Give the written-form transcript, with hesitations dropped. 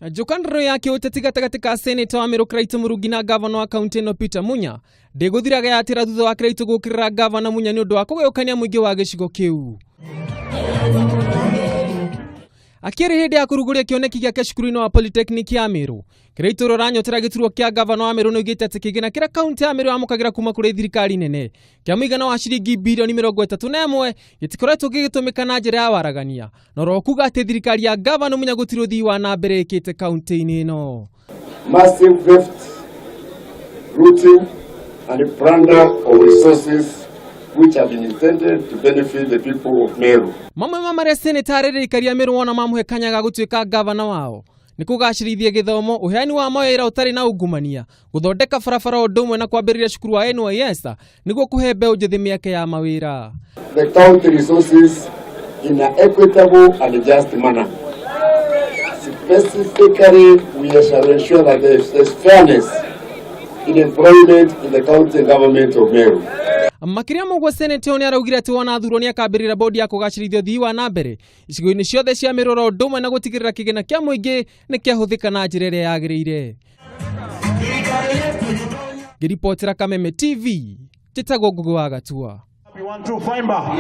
Njũkanĩrĩro ya kĩũteti gatagatĩ ka seneta wa Meru Kiraitu Murungi na gavana wa kaunti ĩno Peter Munya ndĩgũthiraga yatĩra thutha wa Kiraitu gũkĩrĩra gavana Munya nĩ ũndũ wa kũgayũkania mũingĩ wa gĩcigo kĩu. Akĩrĩ hĩndĩ ya kũrugũria kĩoneki gĩake cukuru-inĩ wa Polytechnic ya Meru, Kiraitu ũrĩa ũranyotera gĩturwa kĩa gavana wa Meru nĩoigĩte atĩ kĩgĩna kĩrĩa kaunti ya Meru yamũkagĩra kuma kũrĩ thirikari nene kĩa mũigana wa ciringi birioni 31 gĩtikoretwo gĩgĩtũmĩka na njĩra ya waragania, na oro kuga atĩ thirikari ya gavana Munya gũtirĩ ũthii wa na mbere ĩkĩte kaunti-inĩ ĩno. Massive theft, looting, and plunder of resources which have been intended to benefit the people of Meru. Mamwe ma marĩa seneta arĩrĩkaria Meru wona mamũhe kanya ga gũtuĩka gavana wao nĩ kũgacĩrithia gĩthomo, ũheani wa mawĩra ũtarĩ na ungumania, gũthondeka barabara ũndũ ũmwe na kwambĩrĩria cukuru wa NYS nĩguo kũhe mbeũ njĩthĩ mĩeke ya mawĩra. The county resources in an equitable and just manner. Specifically, we shall ensure that there is fairness in employment in the county government of Meru. Makĩria ma ũguo, seneta ũyũ nĩaraugire atĩ wona athurwo nĩakambĩrĩria bodi ya kũgacĩrithia ũthii wa na mbere icigo-inĩ ciothe cia Meru, oro ũndũ ũmwe na gũtigĩrĩra kĩgĩna kĩa mũingĩ nĩ kĩahũthĩka na njĩra ĩrĩa yagĩrĩire. Ngĩribotera Kameme TV, njĩtagwo Ngugi wa Gatua. One, two, Fimba.